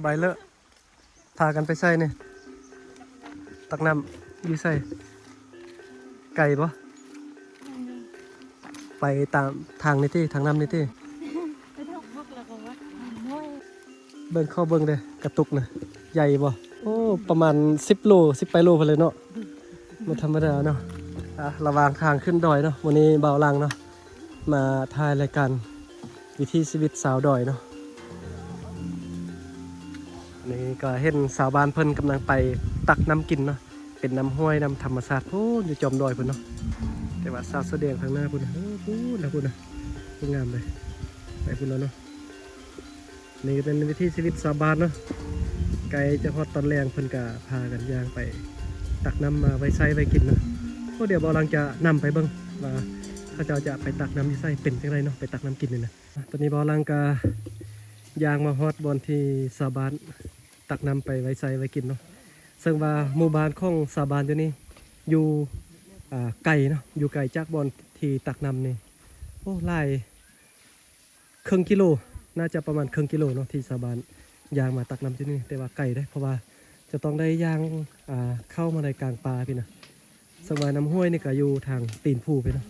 ໄປເລີ ພາກັນໄປໃສນີ້? ຕັກນ້ຳຢູ່ໃສ? ໄກບໍ່? ໄປຕາມທາງນີ້ຕິ ທາງນ້ຳນີ້ຕິ? ເບິ່ງ ຂໍເບິ່ງເດີ້ ກະຕຸກນະ ໃຫຍ່ບໍ່? ໂອ້ ປະມານສິບໂລ ສິບປາຍໂລພຸ້ນແຫຼະເນາະ ບໍ່ທຳມະດາເນາະ. ອ່ະ ລະຫວ່າງທາງຂຶ້ນດອຍເນາະ ມື້ນີ້ບ່າວຫຼັງເນາະ ມາຖ່າຍລາຍການວິຖີຊີວິດຊາວດອຍເນາະ. ນີ້ກໍເຫັນຊາວບ້ານເພິ່ນກຳລັງໄປຕັກນ້ຳກິນເນາະ ເປັນນ້ຳຫ້ວຍ ນ້ຳທຳມະຊາດພຸ້ນ ຢູ່ຈອມດອຍພຸ້ນເນາະ. ແຕ່ວ່າຊາວສະແດງທາງໜ້າພຸ້ນນະ ໂອ້ ພຸ້ນນະ ພຸ້ນນະ ງາມເລີຍ ໄປພຸ້ນແລ້ວເນາະ. ນີ້ກໍເປັນວິຖີຊີວິດຊາວບ້ານເນາະ ໃກ້ຈະຮອດຕອນແລງ ເພິ່ນກໍພາກັນຍ່າງໄປຕັກນ້ຳມາໄວ້ໃຊ້ໄວ້ກິນເນາະ. ໂອ້ ດຽວບ່າວຫຼັງຈະນຳໄປເບິ່ງວ່າເຂົາເຈົ້າຈະໄປຕັກນ້ຳຢູ່ໃສ ເປັນຈັ່ງໃດເນາະ ໄປຕັກນ້ຳກິນນີ້ນະ. ຕອນນີ້ບ່າວຫຼັງກໍຍ່າງມາຮອດບ່ອນທີ່ຊາວບ້ານຕັກນ້ຳໄປໄວ້ໃຊ້ໄວ້ກິນເນາະ. ເຊິ່ງວ່າໝູ່ບ້ານຂອງຊາວບ້ານຢູ່ນີ້ຢູ່ ອ່າ ໄກເນາະ ຢູ່ໄກຈາກບ່ອນທີ່ຕັກນ້ຳນີ້ ໂອ້ ຫຼາຍ ເຄິ່ງກິໂລ ໜ້າຈະປະມານເຄິ່ງກິໂລເນາະ ທີ່ຊາວບ້ານຍ່າງມາຕັກນ້ຳທີ່ນີ້ ແຕ່ວ່າໄກເດ້ ເພາະວ່າຈະຕ້ອງໄດ້ຍ່າງ ອ່າ ເຂົ້າມາໃນກາງປ່າພີ້ນະ. ເຊິ່ງວ່ານ້ຳຫ້ວຍນີ້ກໍຢູ່ທາງຕີນພູພີ້ນະ.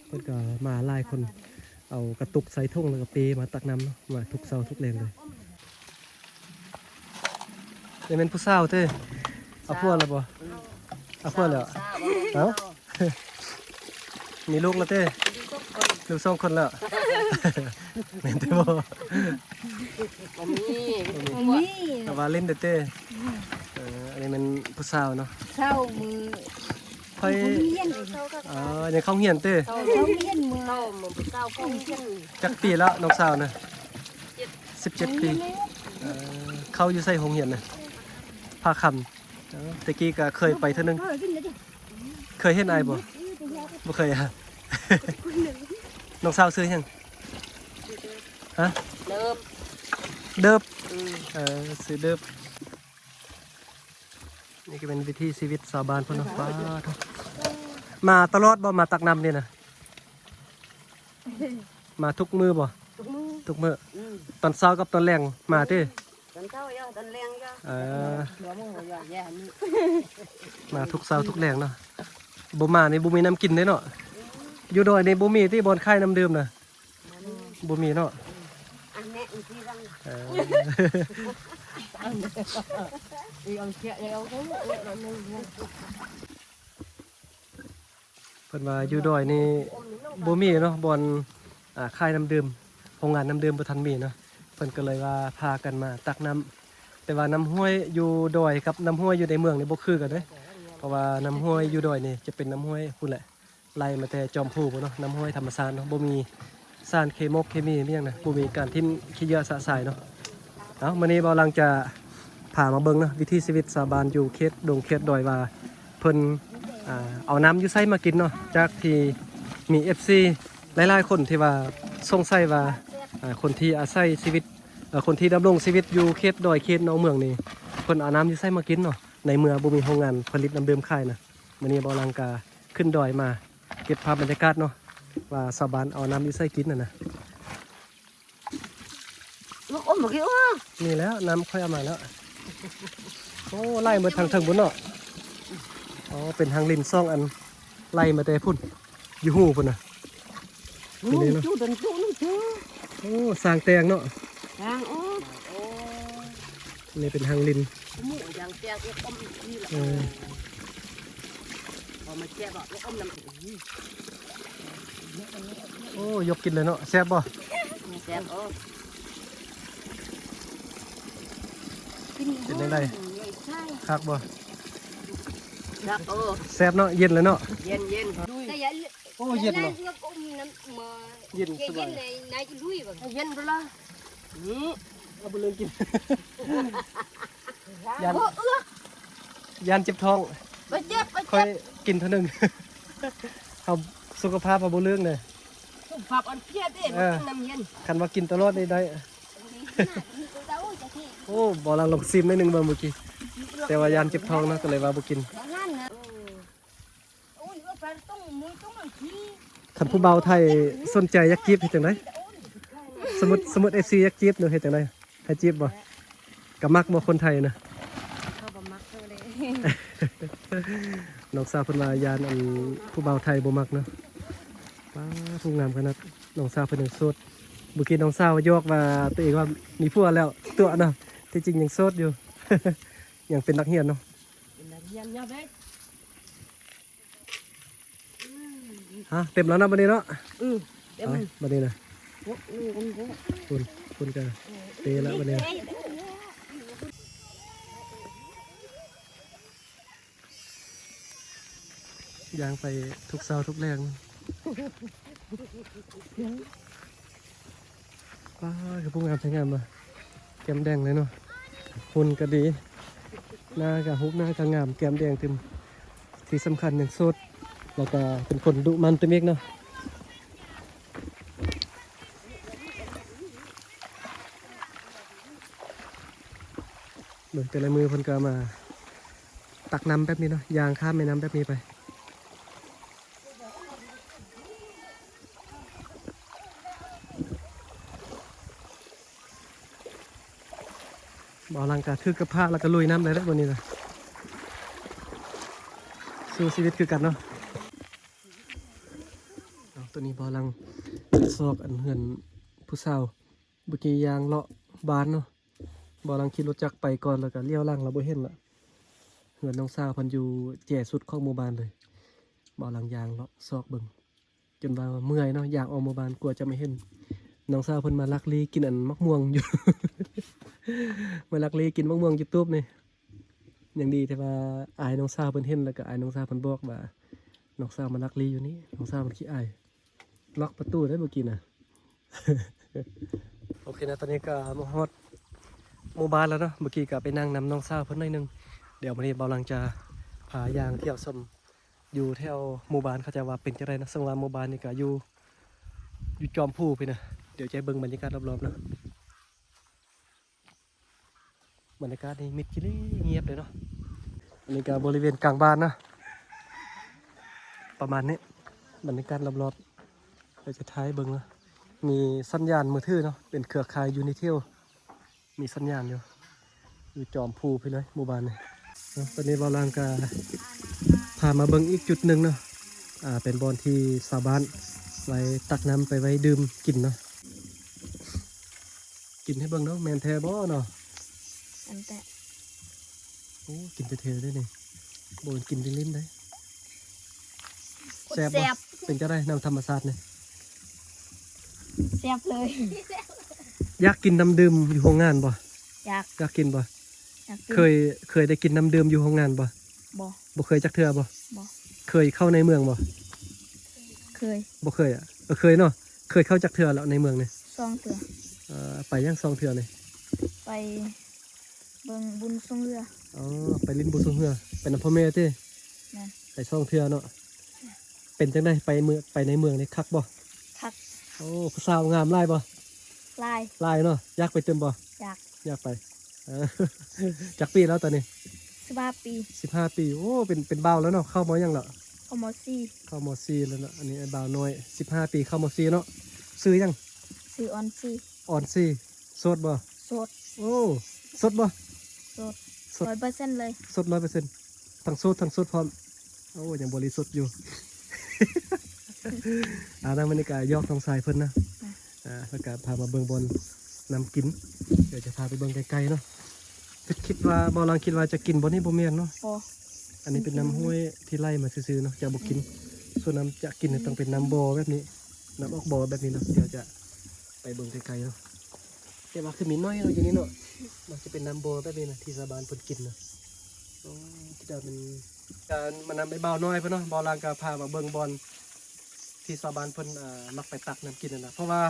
ເພິ່ນກໍມາຫຼາຍຄົນ ເອົາກະຕຸກໃສ່ຖົງ ແລ້ວກໍເປມາຕັກນ້ຳເນາະ ມາທຸກເຊົ້າທຸກແລງເລີຍ. ນີ້ແມ່ນຜູ້ສາວເຕ້ ເອົາຜົວແລ້ວບໍ່? ເອົາຜົວແລ້ວ ເອົ້າ ມີລູກແລ້ວເຕ້? ລູກສອງຄົນແລ້ວ ແມ່ນແທ້ບໍ່? ບໍ່ມີ ບໍ່ມີ ແຕ່ວ່າຫຼິ້ນແຕ່ເຕ້. ເອີ ອັນນີ້ແມ່ນຜູ້ສາວເນາະ ເຊົ້າມື້ ຂ້ອຍ ເຮົາເຂົ້າໂຮງຮຽນ ອໍ ຍັງເຂົ້າໂຮງຮຽນເຕ້? ເຂົ້າໂຮງຮຽນມື້ ເຊົ້າມື້ເຊົ້າເຂົ້າໂຮງຮຽນ. ຈັກປີແລ້ວນ້ອງສາວນະ? ສິບເຈັດປີ. ເອີ ເຂົ້າຢູ່ໃສໂຮງຮຽນນະ? ພາຄຳ. ເອີ ແຕ່ກີ້ກໍເຄີຍໄປເທື່ອໜຶ່ງ. ເຄີຍເຫັນອ້າຍບໍ່? ບໍ່ເຄີຍ. ນ້ອງສາວຊື່ຫຍັງ? ຮະ? ເດີບ ເດີບ. ເອີ ຊື່ເດີບ. ນີ້ກໍເປັນວິຖີຊີວິດຊາວບ້ານເພິ່ນເນາະ. ປາດໂທ້ ມາຕະຫຼອດບໍ່? ມາຕັກນ້ຳນີ້ນະ ມາທຸກມື້ບໍ່? ທຸກມື້ ທຸກມື້. ອືມ ຕອນເຊົ້າກັບຕອນແລງມາຕິ? ຕອນເຊົ້າຢູ່ ຕອນແລງຢູ່. ເອີ ມາທຸກເຊົ້າທຸກແລງເນາະ. ບໍ່ມານີ້ບໍ່ມີນ້ຳກິນເດ້ເນາະ. ຢູ່ດອຍນີ້ບໍ່ມີຕິ ບ່ອນຂາຍນ້ຳດື່ມນະ? ບໍ່ມີເນາະ. ອັນແນະອີກທີຫຼັງ ເອີ ເພິ່ນວ່າຢູ່ດອຍນີ້ບໍ່ມີເນາະ ບ່ອນ ອ່າ ຂາຍນ້ຳດື່ມ ໂຮງງານນ້ຳດື່ມບໍ່ທັນມີເນາະ. ເພິ່ນກໍເລີຍວ່າພາກັນມາຕັກນ້ຳ. ແຕ່ວ່ານ້ຳຫ້ວຍຢູ່ດອຍກັບນ້ຳຫ້ວຍຢູ່ໃນເມືອງນີ້ບໍ່ຄືກັນເດ້ ເພາະວ່ານ້ຳຫ້ວຍຢູ່ດອຍນີ້ຈະເປັນນ້ຳຫ້ວຍພຸ້ນແຫຼະ ໄຫຼມາແຕ່ຈອມພູພຸ້ນເນາະ ນ້ຳຫ້ວຍທຳມະຊາດເນາະ ບໍ່ມີສານເຄມົກເຄມີອີ່ຫຍັງນະ ບໍ່ມີການຖິ້ມຂີ້ເຫຍື້ອຊະຊາຍເນາະ. ເອົ້າ ມື້ນີ້ບ່າວຫຼັງຈະພາມາເບິ່ງເນາະ ວິຖີຊີວິດຊາວບ້ານຢູ່ເຂດດົງເຂດດອຍວ່າເພິ່ນ ອ່າ ເອົານ້ຳຢູ່ໃສມາກິນເນາະ ຈາກທີ່ມີເອັຟຊີຫຼາຍໆຄົນທີ່ວ່າສົງໄສວ່າ ອ່າ ຄົນທີ່ອາໄສຊີວິດ ເອີ ຄົນທີ່ດຳລົງຊີວິດຢູ່ເຂດດອຍເຂດນອກເມືອງນີ້ ເພິ່ນເອົານ້ຳຢູ່ໃສມາກິນເນາະ ໃນເມື່ອບໍ່ມີໂຮງງານຜະລິດນ້ຳດື່ມຂາຍນະ. ມື້ນີ້ບ່າວຫຼັງກະຂຶ້ນດອຍມາເກັບພາບບັນຍາກາດເນາະ ວ່າຊາວບ້ານເອົານ້ຳຢູ່ໃສກິນຫັ້ນນະ. ລູກອມບໍ່ກິນ ນີ້ແຫຼະ ນ້ຳຂ້ອຍເອົາມາແລ້ວ. ໂອ້ ໄຫຼໝົດທາງເທິງພຸ້ນເນາະ. ອໍ ເປັນທາງລິນສອງອັນ ໄຫຼມາແຕ່ພຸ້ນ ຢູ່ຮູພຸ້ນນະ. ໂອ້ ນີ້ເນາະ ຈຸດນັ້ນຈຸດນີ້ຈຸດ. ໂອ້ ສ້າງແຕ່ງເນາະ ສ້າງ ໂອ້ ນີ້ເປັນທາງລິນ. ໝູຢ່າງແຕ່ງ ອືມ ເອົາມາແຈກ ອືມ ໂອ້ ຍົກກິນເລີຍເນາະ. ແຊບບໍ່? ແຊບ. ໂອ້ ເປັນຈັ່ງໃດ? ຄັກບໍ່? ຄັກ. ໂອ້ ແຊບເນາະ. ເຢັນແລ້ວເນາະ. ເຢັນໆ. ໂອ້ ເຢັນເນາະ. ເຢັນສະບາຍ. ເຢັນພຸ້ນລະ. ນີ້ ເອົາບໍ່ເລີຍກິນ. ຢ້ານ ຢ້ານເຈັບທ້ອງ. ບໍ່ເຈັບ ບໍ່ເຈັບ. ຂ້ອຍກິນເທື່ອໜຶ່ງ ເຮົາສຸຂະພາບເຮົາບໍ່ເລີງເດ້. ສຸຂະພາບອ່ອນເພຍເດ້. ເອີ ບໍ່ກິນນ້ຳເຢັນ. ຄັນວ່າກິນຕະຫຼອດນີ້ໄດ້. ໂອ້ ບໍ່ລະ ລອງຊີມໜ້ອຍໜຶ່ງເບິ່ງມື້ກີ້ ແຕ່ວ່າຢ້ານເຈັບທ້ອງເນາະ ກໍເລີຍວ່າບໍ່ກິນ. ຄັນຜູ້ບ່າວໄທສົນໃຈຢາກຈີບເຮັດຈັ່ງໃດ? ສົມມຸດ ສົມມຸດເອັຟຊີຢາກຈີບ ເຮັດຈັ່ງໃດ? ໃຫ້ຈີບບໍ່? ກໍມັກບໍ່ຄົນໄທນະ? ເຂົາບໍ່ມັກເຮົາເດ້. ນ້ອງສາວເພິ່ນວ່າຢ້ານອັນຜູ້ບ່າວໄທບໍ່ມັກເນາະ. ປ້າດ ງາມຂະໜາດ. ນ້ອງສາວເພິ່ນຍັງໂສດ. ເມື່ອກີ້ນ້ອງສາວຢອກວ່າຕົວເອງວ່າມີຜົວແລ້ວຕົວະເນາະ, ທີ່ຈິງຍັງໂສດຢູ່. ຍັງເປັນນັກຮຽນເນາະ. ເປັນນັກຮຽນຢູ່ເດ້. ຮະ ເຕັມແລ້ວເນາະບັດນີ້ເນາະ. ອື ເຕັມ. ໄປບັດນີ້ນະ. ໂອ້ ນີ້ມັນບໍ່ ພຸ້ນ ພຸ້ນກະເປແລ້ວບັດນີ້ນະ. ຍ່າງໄປທຸກເຊົ້າທຸກແລງ. ປ້າດ ຄືຜູ້ງາມແທ້ງາມວ່າ ແກ້ມແດງເລີຍເນາະ. ຫຸ່ນກໍດີ ໜ້າກໍຮູບໜ້າກໍງາມ ແກ້ມແດງຕື່ມ. ທີ່ສຳຄັນຍັງໂສດ ແລ້ວກໍເປັນຄົນດຸໝັ່ນຕື່ມອີກເນາະ. ເບິ່ງແຕ່ລະມື້ເພິ່ນກໍມາຕັກນ້ຳແບບນີ້ເນາະ, ຍ່າງຂ້າມແມ່ນ້ຳແບບນີ້ໄປ. ບ່າວຫຼັງກະຖືກກັບພ້າ ແລ້ວກໍລຸຍນ້ຳໄດ້ເດ້ມື້ນີ້ນະ. ສູ້ຊີວິດຄືກັນເນາະ. ເອົາ ຕອນນີ້ບ່າວຫຼັງຊອກອັນເຮືອນຜູ້ສາວ. ເມື່ອກີ້ຍ່າງເລາະບ້ານເນາະ, ບ່າວຫຼັງຂີ່ລົດຈັກໄປກ່ອນ ແລ້ວກໍລ້ຽວຫຼັງແລ້ວບໍ່ເຫັນລະ. ເຮືອນນ້ອງສາວເພິ່ນຢູ່ແຈສຸດຂອງໝູ່ບ້ານເລີຍ. ບ່າວຫຼັງຍ່າງເລາະຊອກເບິ່ງ ຈົນວ່າເມື່ອຍເນາະ, ຍ່າງອອກໝູ່ບ້ານກວ່າຈະມາເຫັນ. ນ້ອງສາວເພິ່ນມາລັກລີ້ກິນອັນໝາກມ່ວງຢູ່ ມາລັກລີ້ກິນໝາກມ່ວງຢູ່ຕູບນີ້. ຍັງດີທີ່ວ່າອ້າຍນ້ອງສາວເພິ່ນເຫັນ ແລ້ວກໍອ້າຍນ້ອງສາວເພິ່ນບອກວ່າ ນ້ອງສາວມາລັກລີ້ຢູ່ນີ້. ນ້ອງສາວມັນຂີ້ອາຍ ລັອກປະຕູໄດ້ເມື່ອກີ້ນະ. ໂອເຄນະ, ຕອນນີ້ກໍມາຮອດໝູ່ບ້ານແລ້ວເນາະ. ເມື່ອກີ້ກໍໄປນັ່ງນຳນ້ອງສາວເພິ່ນໜ້ອຍໜຶ່ງ. ດຽວມື້ນີ້ບ່າວຫຼັງຈະພາຍ່າງທ່ຽວຊົມຢູ່ແຖວໝູ່ບ້ານ ເຂົາເຈົ້າວ່າເປັນຈັ່ງໃດເນາະ. ເຊິ່ງວ່າໝູ່ບ້ານນີ້ກໍຢູ່ ຢູ່ຈອມພູພຸ້ນນະ. ດຽວຈະໃຫ້ເບິ່ງບັນຍາກາດລອບໆເນາະ. ບັນຍາກາດນີ້ມິດຈີ່ລີ້ງຽບເລີຍເນາະ. ອັນນີ້ກໍບໍລິເວນກາງບ້ານເນາະ ປະມານນີ້. ບັນຍາກາດລອບໆ ດຽວຈະຖ່າຍເບິ່ງເນາະ. ມີສັນຍານມືຖືເນາະ, ເປັນເຄືອຂ່າຍຢູນິເທວ ມີສັນຍານຢູ່. ຢູ່ຈອມພູພຸ້ນເລີຍໝູ່ບ້ານນີ້ເນາະ. ຕອນນີ້ບ່າວຫຼັງກໍພາມາເບິ່ງອີກຈຸດໜຶ່ງເນາະ. ອ່າ ເປັນບ່ອນທີ່ຊາວບ້ານໄວ້ຕັກນ້ຳໄປໄວ້ດື່ມກິນເນາະ. ກິນໃຫ້ເບິ່ງເນາະ ແມ່ນແທ້ບໍ່ເນາະ? ອັນແຕະ. ໂອ້ ກິນແທ້ໆເດ້ນີ້ ບໍ່ແມ່ນກິນຫຼິ້ນໆເດ້. ແຊບບໍ່? ແຊບ. ເປັນຈັ່ງໃດນ້ຳທຳມະຊາດນີ້? ແຊບເລີຍ. ຢາກກິນນ້ຳດື່ມຢູ່ໂຮງງານບໍ່? ຢາກ. ຢາກກິນບໍ່? ຢາກກິນ. ເຄີຍ ເຄີຍໄດ້ກິນນ້ຳດື່ມຢູ່ໂຮງງານບໍ່? ບໍ່. ບໍ່ເຄີຍຈັກເທື່ອບໍ່? ບໍ່. ເຄີຍເຂົ້າໃນເມືອງບໍ່? ເຄີຍ. ບໍ່ເຄີຍອະ? ເອີ ເຄີຍເນາະ. ເຄີຍເຂົ້າຈັກເທື່ອແລ້ວໃນເມືອງນີ້? ສອງເທື່ອ. ເອີ ໄປຫຍັງສອງເທື່ອນີ້? ໄປເບິ່ງບຸນຊ່ວງເຮືອ. ອໍ ໄປຫຼິ້ນບຸນຊ່ວງເຮືອ ໄປນຳພໍ່ແມ່ຕິ? ແມ່ນ. ໄປສອງເທື່ອເນາະ. ເປັນຈັ່ງໃດ ໄປເມືອງ ໄປໃນເມືອງນີ້ຄັກບໍ່? ຄັກ. ໂອ້ ຜູ້ສາວງາມຫຼາຍບໍ່? ຫຼາຍ. ຫຼາຍເນາະ. ຢາກໄປຕື່ມບໍ່? ຢາກ. ຢາກໄປ. ເອີ ຈັກປີແລ້ວຕອນນີ້? ສິບຫ້າປີ. ສິບຫ້າປີ. ໂອ້ ເປັນ ເປັນບ່າວແລ້ວເນາະ. ເຂົ້າ ມ.ຫຍັງແລ້ວ? ເຂົ້າ ມ.ສີ່. ເຂົ້າ ມ.ສີ່ ແລ້ວເນາະ. ອັນນີ້ອ້າຍບ່າວນ້ອຍ ສິບຫ້າປີ ເຂົ້າ ມ.ສີ່ ເນາະ. ຊື່ຫຍັງ? ຊື່ອອນຊີ. ອອນຊີ. ໂສດບໍ່? ໂສດ. ໂອ້ ໂສດບໍ່? ໂສດ. ໂສດ ຮ້ອຍເປີເຊັນເລີຍ. ໂສດ ຮ້ອຍເປີເຊັນ ທັງໂສດທັງໂສດພ້ອມ. ໂອ້ ຍັງບໍລິສຸດຢູ່. ອ່າ ນຳບັນຍາກາດຢອກນ້ອງຊາຍເພິ່ນນະ. ອ່າ ແລ້ວກະພາມາເບິ່ງບ່ອນນ້ຳກິນ. ດຽວຈະພາໄປເບິ່ງໃກ້ໆເນາະ. ຄິດ ຄິດວ່າ ບ່າວຫຼັງຄິດວ່າຈະກິນບ່ອນນີ້ ບໍ່ແມ່ນເນາະ. ບໍ່. ອັນນີ້ເປັນນ້ຳຫ້ວຍທີ່ໄຫຼມາຊື່ໆເນາະ ຈະບໍ່ກິນ. ອືມ. ສ່ວນນ້ຳຈະກິນນີ້ ອືມ ຕ້ອງເປັນນ້ຳບໍ່ແບບນີ້ ນ້ຳອອກບໍ່ແບບນີ້ເນາະ. ດຽວຈະໄປເບິ່ງໃກ້ໆເນາະ. ແຕ່ວ່າຄືມີໜ້ອຍເນາະຢູ່ນີ້ເນາະ. ມັນຈະເປັນນ້ຳບໍ່ແບບນີ້ນະ ທີ່ຊາວບ້ານເພິ່ນກິນນະ. ໂອ້ ຄິດວ່າເປັນການມານຳໄອ້ບ່າວນ້ອຍເພິ່ນເນາະ. ບ່າວຫຼັງກໍພາມາເບິ່ງບ່ອນທີ່ຊາວບ້ານເພິ່ນ ເອີ ມັກໄປຕັກນ້ຳກິນຫັ້ນນະ. ເພາະວ່າ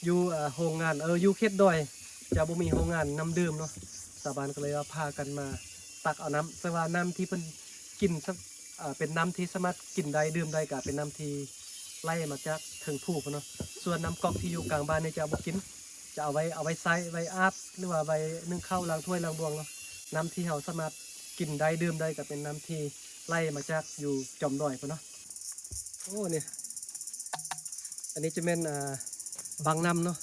ຢູ່ ເອີ ໂຮງງານ ເອີ ຢູ່ເຂດດອຍຈະບໍ່ມີໂຮງງານນ້ຳດື່ມເນາະ. ຊາວບ້ານກໍເລີຍວ່າພາກັນມາຕັກເອົານ້ຳ ແຕ່ວ່ານ້ຳທີ່ເພິ່ນກິນ ເປັນນ້ຳທີ່ສາມາດກິນໄດ້ ດື່ມໄດ້ ກະເປັນນ້ຳທີ່ໄຫຼມາຈາກເທິງພູພຸ້ນເນາະ. ສ່ວນນ້ຳກັອກທີ່ຢູ່ກາງບ້ານນີ້ຈະບໍ່ກິນ ຈະເອົາໄວ້ ເອົາໄວ້ໃຊ້ ໄວ້ອາບ ຫຼືວ່າໄວ້ໜຶ້ງເຂົ້າ ລ້າງຖ້ວຍ ລ້າງບ່ວງເນາະ. ນ້ຳທີ່ເຮົາສາມາດກິນໄດ້ ດື່ມໄດ້ ກະເປັນນ້ຳທີ່ໄຫຼມາຈາກຢູ່ຈອມດອຍພຸ້ນເນາະ. ໂອ້ ນີ້ ອັນນີ້ຈະແມ່ນ ອ່າ ບາງນ້ຳເນາະ.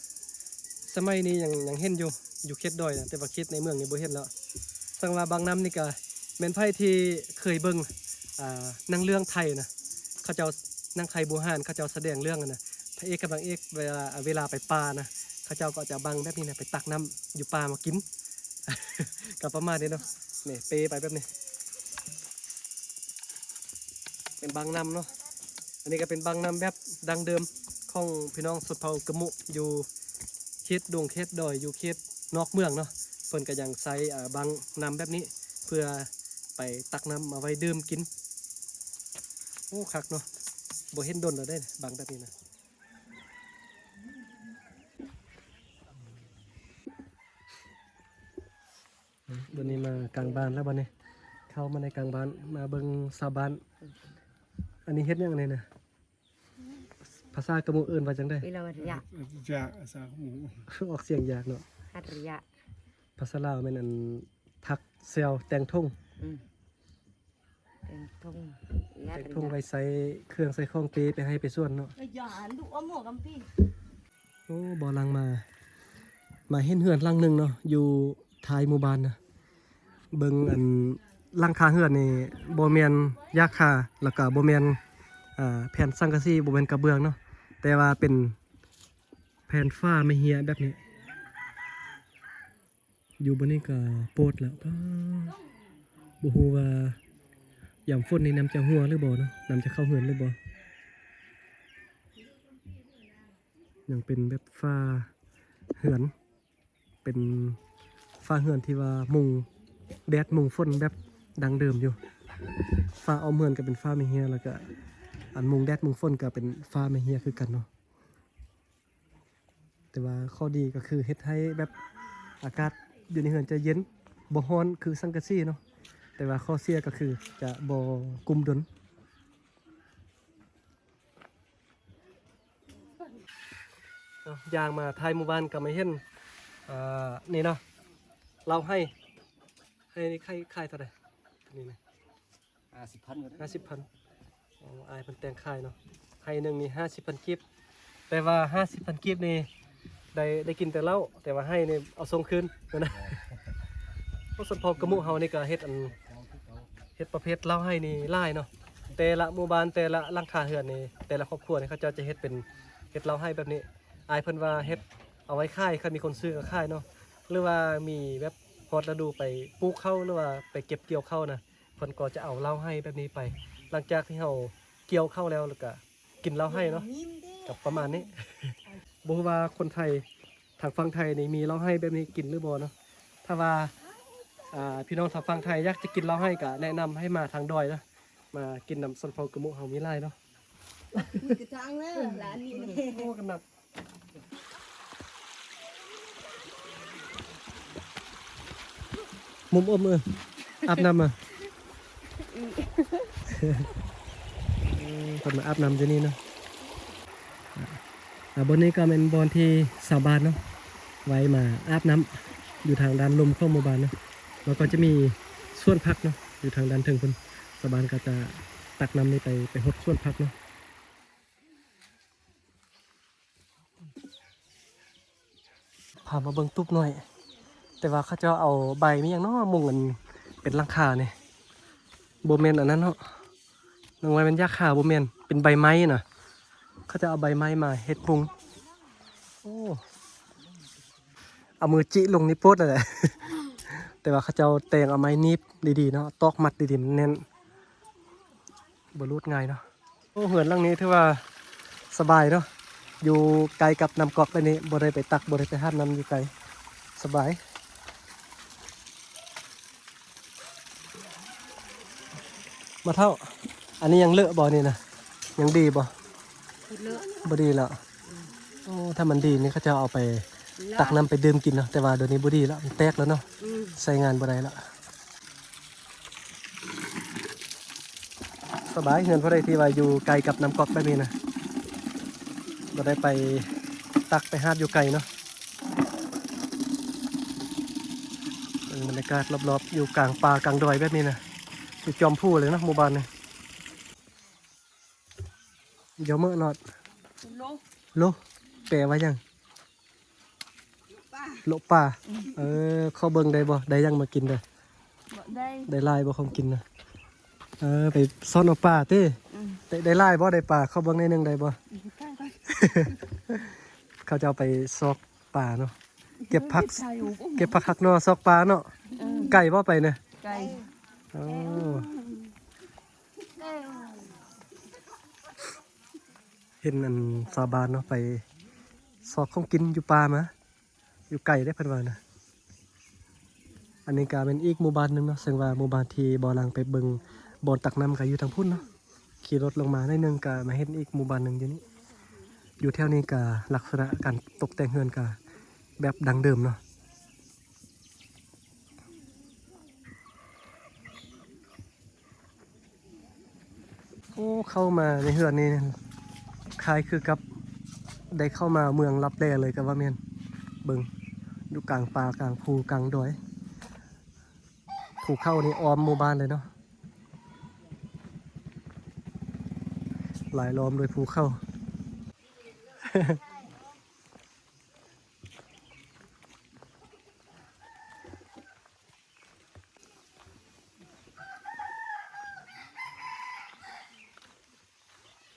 ສະໄໝນີ້ຍັງ ຍັງເຫັນຢູ່ ຢູ່ເຂດດອຍນະ ແຕ່ວ່າເຂດໃນເມືອງນີ້ບໍ່ເຫັນແລ້ວ. ສັງວ່າບາງນ້ຳນີ້ກະແມ່ນໃຜທີ່ເຄີຍເບິ່ງ ອ່າ ໜັງເລື່ອງໄທນະ ເຂົາເຈົ້າ ໜັງໄທບູຮານ ເຂົາເຈົ້າສະແດງເລື່ອງຫັ້ນນະ ພະເອກກັບນາງເອກ ເວລາ ເວລາໄປປ່ານະ ເຂົາເຈົ້າກໍຈະເອົາບັງແບບນີ້ນະ ໄປຕັກນ້ຳຢູ່ປ່າມາກິນ ກໍປະມານນີ້ເນາະ. ນີ້ເປໄປແບບນີ້ ເປັນບັງນ້ຳເນາະ. ອັນນີ້ກໍເປັນບັງນ້ຳແບບດັ້ງເດີມຂອງພີ່ນ້ອງຊົນເຜົ່າກະມຸ ຢູ່ເຂດດົງເຂດດອຍ ຢູ່ເຂດນອກເມືອງເນາະ. ເພິ່ນກໍຍັງໃຊ້ ເອີ ບັງນ້ຳແບບນີ້ ເພື່ອໄປຕັກນ້ຳມາໄວ້ດື່ມກິນ. ໂອ້ ຄັກເນາະ ບໍ່ເຫັນດົນແລ້ວເດ້ ບັງແບບນີ້ນະ. ບັດນີ້ມາກາງບ້ານແລ້ວ ບັດນີ້ເຂົ້າມາໃນກາງບ້ານ ມາເບິ່ງຊາວບ້ານ. ອັນນີ້ເຮັດຫຍັງນີ້ນະ? ພາສາກະມຸເອີ້ນວ່າຈັ່ງໃດ? ວິລາວັດລະຍະ ຈະສາກະມຸ ອອກສຽງຍາກເນາະ ຮັດລະຍະ. ພາສາລາວແມ່ນອັນ ຜັກແຊວແຕ່ງຖົງ ອືມ ແຕ່ງຖົງ ແຕ່ງຖົງໄວ້ໃສ່ເຄື່ອງໃສ່ຂອງເປໄປໄຮ່ໄປສວນເນາະ. ໂອ້ ບໍ່ຫຼັງມາ ມາເຫັນເຮືອນຫຼັງໜຶ່ງເນາະ ຢູ່ທ້າຍໝູ່ບ້ານນະ. ເບິ່ງອັນຫຼັງຄາເຮືອນນີ້ບໍ່ແມ່ນຢາກຄາ ແລ້ວກະບໍ່ແມ່ນ ອ່າ ແຜ່ນສັງກະສີ ບໍ່ແມ່ນກະເບື້ອງເນາະ ແຕ່ວ່າເປັນແຜ່ນຝາໄມ້ເຮຍແບບນີ້. ຢູ່ບ່ອນນີ້ກໍໂປດແລ້ວ ປ້າ ບໍ່ຮູ້ວ່າຍາມຝົນນີ້ນ້ຳຈະຮົ່ວຫຼືບໍ່ເນາະ ນ້ຳຈະເຂົ້າເຮືອນຫຼືບໍ່. ຍັງເປັນແບບຝາເຮືອນ ເປັນຝາເຮືອນທີ່ວ່າມຸງແດດມຸງຝົນແບບດັ້ງເດີມຢູ່. ຝາອ້ອມເຮືອນກໍເປັນຝາໄມ້ເຮຍ ແລ້ວກໍອັນມຸງແດດມຸງຝົນກໍເປັນຝາໄມ້ເຮຍຄືກັນເນາະ. ແຕ່ວ່າຂໍ້ດີກໍຄືເຮັດໃຫ້ແບບອາກາດຢູ່ໃນເຮືອນຈະເຢັນ ບໍ່ຮ້ອນຄືສັງກະສີເນາະ. ແຕ່ວ່າຂໍ້ເສຍກໍຄືຈະບໍ່ກຸ້ມດົນ. ເອົາ ຍ່າງມາທ້າຍໝູ່ບ້ານກໍມາເຫັນ ເອີ ນີ້ເນາະ ເລົ້າໄຮ່. ໄຮ່ນີ້ຂາຍ ຂາຍເທົ່າໃດ? ນີ້ນະ ຫ້າສິບພັນ ຫ້າສິບພັນ. ອໍ ອ້າຍເພິ່ນແຕ່ງຂາຍເນາະ ໄຮ່ໜຶ່ງນີ້ຫ້າສິບພັນກີບ. ແຕ່ວ່າຫ້າສິບພັນກີບນີ້ໄດ້ ໄດ້ກິນແຕ່ເຫຼົ້າ ແຕ່ວ່າໄຮ່ນີ້ເອົາສົ່ງຄືນນະ. ເພາະຊົນເຜົ່າກະມຸເຮົານີ້ກໍເຮັດອັນ ເຮັດປະເພດເລົ້າໄຮ່ນີ້ຫຼາຍເນາະ. ແຕ່ລະໝູ່ບ້ານ ແຕ່ລະຫຼັງຄາເຮືອນນີ້ ແຕ່ລະຄອບຄົວນີ້ ເຂົາເຈົ້າຈະເຮັດເປັນ ເຮັດເລົ້າໄຮ່ແບບນີ້. ອ້າຍເພິ່ນວ່າເຮັດເອົາໄວ້ຂາຍ ຄັນມີຄົນຊື້ກໍຂາຍເນາະ ຫຼືວ່າມີແບບຮອດລະດູໄປປູກເຂົ້າ ຫຼືວ່າໄປເກັບກ່ຽວເຂົ້ານະ ເພິ່ນກໍຈະເອົາເລົ້າໄຮ່ແບບນີ້ໄປ ຫຼັງຈາກທີ່ເຮົາກ່ຽວເຂົ້າແລ້ວ ແລ້ວກະກິນເລົ້າໄຮ່ເນາະ ກັບປະມານນີ້. ບໍ່ຮູ້ວ່າຄົນໄທ ທາງຝັ່ງໄທນີ້ມີເລົ້າໄຮ່ແບບນີ້ກິນຫຼືບໍ່ເນາະ. ຖ້າວ່າ ອ່າ ພີ່ນ້ອງທາງຝັ່ງໄທຢາກຈະກິນເລົ້າໄຮ່ ກະແນະນຳໃຫ້ມາທາງດອຍເນາະ ມາກິນນຳຊົນເຜົ່າກະມຸເຮົາມີຫຼາຍເນາະ. ມີກະທາງເດີຫຼານນີ້ ໂອ້ ກະໜັກ. ມຸມອົບມື ອາບນ້ຳມາ. ເພິ່ນມາອາບນ້ຳຢູ່ນີ້ເນາະ. ອ່າ ບ່ອນນີ້ກໍແມ່ນບ່ອນທີ່ຊາວບ້ານເນາະ ໄວ້ມາອາບນ້ຳ ຢູ່ທາງດ້ານລຸ່ມຂອງໝູ່ບ້ານເນາະ. ແລ້ວກໍຈະມີສວນຜັກເນາະ ຢູ່ທາງດ້ານເທິງພຸ້ນ. ຊາວບ້ານກໍຈະຕັກນ້ຳນີ້ໄປ ໄປຫົດສວນຜັກເນາະ. ພາມາເບິ່ງຕູບນ້ອຍ ແຕ່ວ່າເຂົາເຈົ້າເອົາໃບມີຫຍັງເນາະ ມຸງອັນເປັນຫຼັງຄານີ້ ບໍ່ແມ່ນອັນນັ້ນເນາະ ນ້ອງວ່າແມ່ນຫຍ້າຄາ ບໍ່ແມ່ນ ເປັນໃບໄມ້ນະ ເຂົາເຈົ້າເອົາໃບໄມ້ມາເຮັດມຸງ. ໂອ້ ເອົາມືຈິລົງນີ້ໂປດແລ້ວແຫຼະ ແຕ່ວ່າເຂົາເຈົ້າແຕ່ງເອົາໄມ້ໜີບດີໆເນາະ ຕອກມັດດີໆ ມັນແໜ້ນ ບໍ່ຫຼຸດງ່າຍເນາະ. ໂອ້ ເຮືອນຫຼັງນີ້ຖືວ່າສະບາຍເນາະ ຢູ່ໃກ້ກັບນ້ຳກອກແບບນີ້ ບໍ່ໄດ້ໄປຕັກ ບໍ່ໄດ້ໄປຫາບນ້ຳຢູ່ໄກ ສະບາຍ. ບໍ່ເຖົ້າ ອັນນີ້ຍັງເລາະບໍ່ນີ້ນະ ຍັງດີບໍ່? ບໍ່ເລາະ ບໍ່ດີແລ້ວ. ໂອ້ ຖ້າມັນດີນີ້ເຂົາເຈົ້າເອົາໄປຕັກນ້ຳໄປດື່ມກິນເນາະ ແຕ່ວ່າດຽວນີ້ບໍ່ດີແລ້ວ ມັນແຕກແລ້ວເນາະ ອືມ ໃຊ້ງານບໍ່ໄດ້ແລ້ວ. ສະບາຍ ເຮືອນຜູ້ໃດທີ່ວ່າຢູ່ໃກ້ກັບນ້ຳກອກແບບນີ້ນະ ບໍ່ໄດ້ໄປຕັກໄປຫາບຢູ່ໄກເນາະ. ເບິ່ງບັນຍາກາດລອບໆ ຢູ່ກາງປ່າກາງດອຍແບບນີ້ນະ ຢູ່ຈອມພູເລີຍເນາະ ໝູ່ບ້ານນີ້. ຢໍເມີະນອດ ໂລ ໂລ ແປວ່າຫຍັງ? ຢູ່ປ່າ ເລາະປ່າ. ເອີ ຂໍເບິ່ງໄດ້ບໍ່? ໄດ້ຫຍັງມາກິນເດີ? ບໍ່ໄດ້. ໄດ້ຫຼາຍບໍ່ຂອງກິນນະ? ເອີ ໄປຊ້ອນເອົາປາຕິ. ອືມ. ໄດ້ ໄດ້ຫຼາຍບໍ່? ໄດ້ປາ ຂໍເບິ່ງໜ້ອຍໜຶ່ງໄດ້ບໍ່? ເຂົາເຈົ້າໄປຊອກປາເນາະ ເກັບຜັກ ເກັບຜັກຫັກໜໍ່ ຊອກປາເນາະ. ເອີ ໄກບໍ່ໄປນະ? ໄກ. ໂອ້ ເຫັນອັນຊາວບ້ານເນາະ ໄປຊອກຂອງກິນຢູ່ປ່າມາ ຢູ່ໄກເດ້ເພິ່ນວ່ານະ. ອັນນີ້ກະແມ່ນອີກໝູ່ບ້ານໜຶ່ງເນາະ ເຊິ່ງວ່າໝູ່ບ້ານທີ່ບ່າວຫຼັງໄປເບິ່ງບ່ອນຕັກນ້ຳກະຢູ່ທາງພຸ້ນເນາະ. ຂີ່ລົດລົງມາໜ້ອຍໜຶ່ງກະມາເຫັນອີກໝູ່ບ້ານໜຶ່ງຢູ່ນີ້. ຢູ່ແຖວນີ້ກະລັກສະນະການຕົກແຕ່ງເຮືອນກະແບບດັ້ງເດີມເນາະ. ໂອ້ ເຂົ້າມາໃນເຮືອນນີ້ຄ້າຍຄືກັບໄດ້ເຂົ້າມາເມືອງລັບແລເລີຍກະວ່າແມ່ນ. ເບິ່ງ ຢູ່ກາງປ່າ ກາງພູ ກາງດອຍ. ພູເຂົານີ້ອ້ອມໝູ່ບ້ານເລີຍເນາະ ລາຍລ້ອມດ້ວຍພູເຂົາ.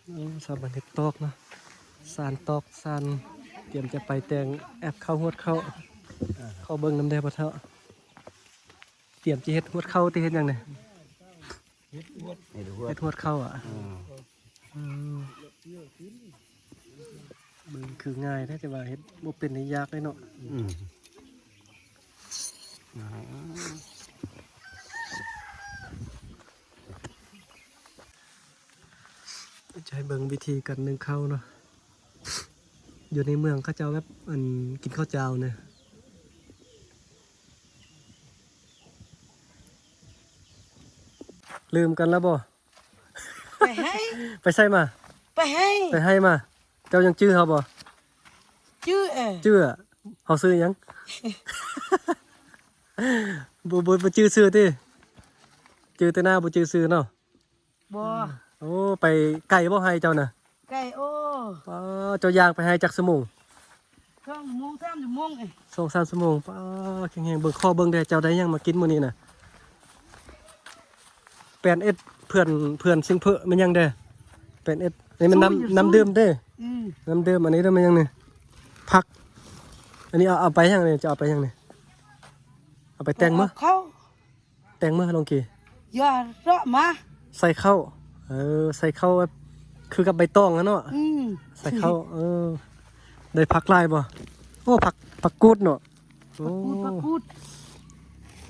ໂອ້ ຊາວບ້ານເຮັດຕອກເນາະ ຊານຕອກ ຊານ ຕຽມຈະໄປແຕ່ງແອັບເຂົ້າ ຫວດເຂົ້າ. ຂໍເບິ່ງນຳແດ່ພໍ່ເຖົ້າ. ຕຽມຈະເຮັດຫວດເຂົ້າຕິ ເຮັດຫຍັງນີ້? ເຮັດຫວດ ເຮັດຫວດເຂົ້າອະ. ອືມ ອືມ ເບິ່ງຄືງ່າຍແທ້ ແຕ່ວ່າເຮັດບໍ່ເປັນນີ້ຍາກເດ້ເນາະ. ອືມ ຈະໃຫ້ເບິ່ງວິທີການໜຶ້ງເຂົ້າເນາະ. ຢູ່ໃນເມືອງເຂົາເຈົ້າແບບ ອັນ ກິນເຂົ້າຈ້າວນະ. ລືມກັນແລ້ວບໍ່? ໄປໃຫ້ ໄປໃສມາ? ໄປໃຫ້ ໄປໃຫ້ມາ. ເຈົ້າຍັງຈື່ເຮົາບໍ່? ຈື່ ເອີ ຈື່. ເຮົາຊື່ຫຍັງ? ບໍ່ ບໍ່ ບໍ່ຈື່ຊື່ຕິ? ຈື່ແຕ່ໜ້າ ບໍ່ຈື່ຊື່ເນາະ. ບໍ່. ໂອ້ ໄປໄກບໍ່ໄຮ່ເຈົ້ານະ? ໄກ. ໂອ້ ປ້າ ເຈົ້າຍ່າງໄປໄຮ່ຈັກຊົ່ວໂມງ? ສອງຊົ່ວໂມງ ສາມຊົ່ວໂມງເອງ. ສອງສາມຊົ່ວໂມງ. ປ້າ ແຂງແຮງ. ເບິ່ງ ຂໍເບິ່ງແດ່ ເຈົ້າໄດ້ຫຍັງມາກິນມື້ນີ້ນະ? ແປນເອັດ ເພື່ອນ ເພື່ອນຊິງເພີ້ ແມ່ນຫຍັງແດ່? ແປນເອັດ ນີ້ແມ່ນນ້ຳ ນ້ຳດື່ມເດ້. ອືມ ນ້ຳດື່ມ. ອັນນີ້ເດ້ ແມ່ນຫຍັງນີ້? ຜັກ. ອັນນີ້ເອົາ ເອົາໄປຫຍັງນີ້? ຈະເອົາໄປຫຍັງນີ້? ເອົາໄປແຕ່ງມື້? ເອົາເຂົ້າ. ແຕ່ງມື້ລອງກີ. ຢ່າເລາະມາ ໃສ່ເຂົ້າ. ເອີ ໃສ່ເຂົ້າແບບຄືກັບໃບຕອງຫັ້ນເນາະ. ອືມ ໃສ່ເຂົ້າ. ເອີ ໄດ້ຜັກຫຼາຍບໍ່? ໂອ້ ຜັກ ຜັກກູດເນາະ. ໂອ້ ຜັກກູດ ຜັກກູດ.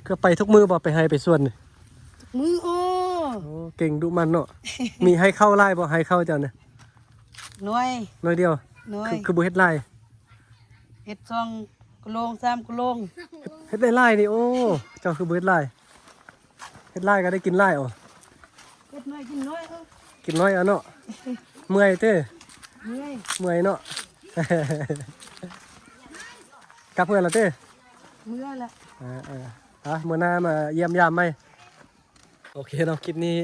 ຄືໄປທຸກມື້ບໍ່? ໄປໄຮ່ໄປສວນນີ້ ທຸກມື້. ໂອ້ ໂອ້ ເກັ່ງດຸໝັ່ນເນາະ. ມີໃຫ້ເຂົ້າຫຼາຍບໍ່? ໃຫ້ເຂົ້າເຈົ້ານະ? ໜ້ອຍ ໜ້ອຍດຽວ. ໜ້ອຍ. ຄື ຄືບໍ່ເຮັດຫຼາຍ? ເຮັດສອງກະໂຫຼງ ສາມກະໂຫຼງ. ເຮັດ ເຮັດໄດ້ຫຼາຍນີ້. ໂອ້ ເຈົ້າຄືບໍ່ເຮັດຫຼາຍ? ເຮັດຫຼາຍກໍໄດ້ກິນຫຼາຍ. ໂອ້ ເຮັດໜ້ອຍກິນໜ້ອຍ. ເອີ ກິນໜ້ອຍເອົາເນາະ. ເມື່ອຍເດ້? ເມື່ອຍ ເມື່ອຍເນາະ. ກັບເມືອແລ້ວເດ້? ເມືອແລ້ວ. ເອີ ເອີ ອາ ມື້ໜ້າມາຢ້ຽມຢາມໃໝ່. ໂອເຄເນາະ ຄລິບນີ້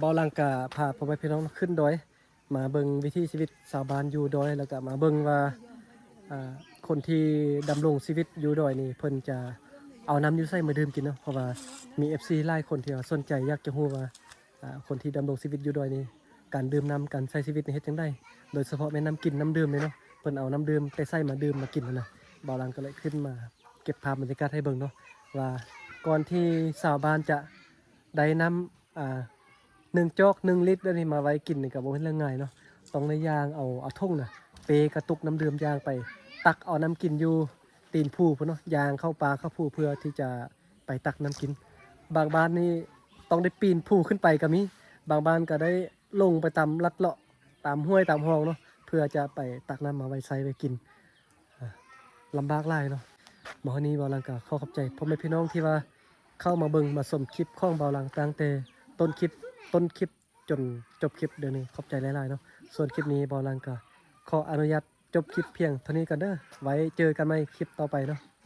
ບ່າວຫຼັງກະພາພໍ່ແມ່ພີ່ນ້ອງຂຶ້ນດອຍ ມາເບິ່ງວິຖີຊີວິດຊາວບ້ານຢູ່ດອຍ ແລ້ວກະມາເບິ່ງວ່າ ອ່າ ຄົນທີ່ດຳລົງຊີວິດຢູ່ດອຍນີ້ ເພິ່ນຈະເອົານ້ຳຢູ່ໃສມາດື່ມກິນເນາະ. ເພາະວ່າມີເອັຟຊີຫຼາຍຄົນທີ່ວ່າສົນໃຈຢາກຈະຮູ້ວ່າ ອ່າ ຄົນທີ່ດຳລົງຊີວິດຢູ່ດອຍນີ້ ການດື່ມນ້ຳ ການໃຊ້ຊີວິດນີ້ເຮັດຈັ່ງໃດ? ໂດຍສະເພາະແມ່ນນ້ຳກິນນ້ຳດື່ມເດ້ເນາະ. ເພິ່ນເອົານ້ຳດື່ມແຕ່ໃສມາດື່ມມາກິນຫັ້ນນະ. ບ່າວຫຼັງກໍເລີຍຂຶ້ນມາເກັບພາບບັນຍາກາດໃຫ້ເບິ່ງເນາະ ວ່າກ່ອນທີ່ຊາວບ້ານຈະໄດ້ນ້ຳ ອ່າ ໜຶ່ງຈອກໜຶ່ງລິດອັນນີ້ມາໄວ້ກິນນີ້ກໍບໍ່ແມ່ນເລື່ອງງ່າຍເນາະ. ຕ້ອງໄດ້ຍ່າງເອົາ ເອົາຖົງນະ ເປກະຕຸກນ້ຳດື່ມ ຍ່າງໄປຕັກເອົານ້ຳກິນຢູ່ຕີນພູພຸ້ນເນາະ ຍ່າງເຂົ້າປ່າເຂົ້າພູເພື່ອທີ່ຈະໄປຕັກນ້ຳກິນ. ບາງບ້ານນີ້ຕ້ອງໄດ້ປີນພູຂຶ້ນໄປກໍມີ, ບາງບ້ານກໍໄດ້ລົງໄປຕາມລັດເລາະ ຕາມຫ້ວຍຕາມຮ່ອງເນາະ ເພື່ອຈະໄປຕັກນ້ຳມາໄວ້ໃຊ້ໄວ້ກິນ. ອ່າ ລຳບາກຫຼາຍເນາະ. ມາຮອດນີ້ບ່າວຫຼັງກໍຂໍຂອບໃຈພໍ່ແມ່ພີ່ນ້ອງທີ່ວ່າເຂົ້າມາເບິ່ງມາຊົມຄລິບຂອງບ່າວຫຼັງຕັ້ງແຕ່ຕົ້ນຄລິບ ຕົ້ນຄລິບຈົນຈົບຄລິບເດີນີ້ ຂອບໃຈຫຼາຍໆເນາະ. ສ່ວນຄລິບນີ້ບ່າວຫຼັງກໍຂໍອະນຸຍາດຈົບຄລິບພຽງເທົ່ານີ້ກ່ອນເດີ. ໄວ້ເຈີກັນໃໝ່ຄລິບຕໍ່ໄປເນາະ.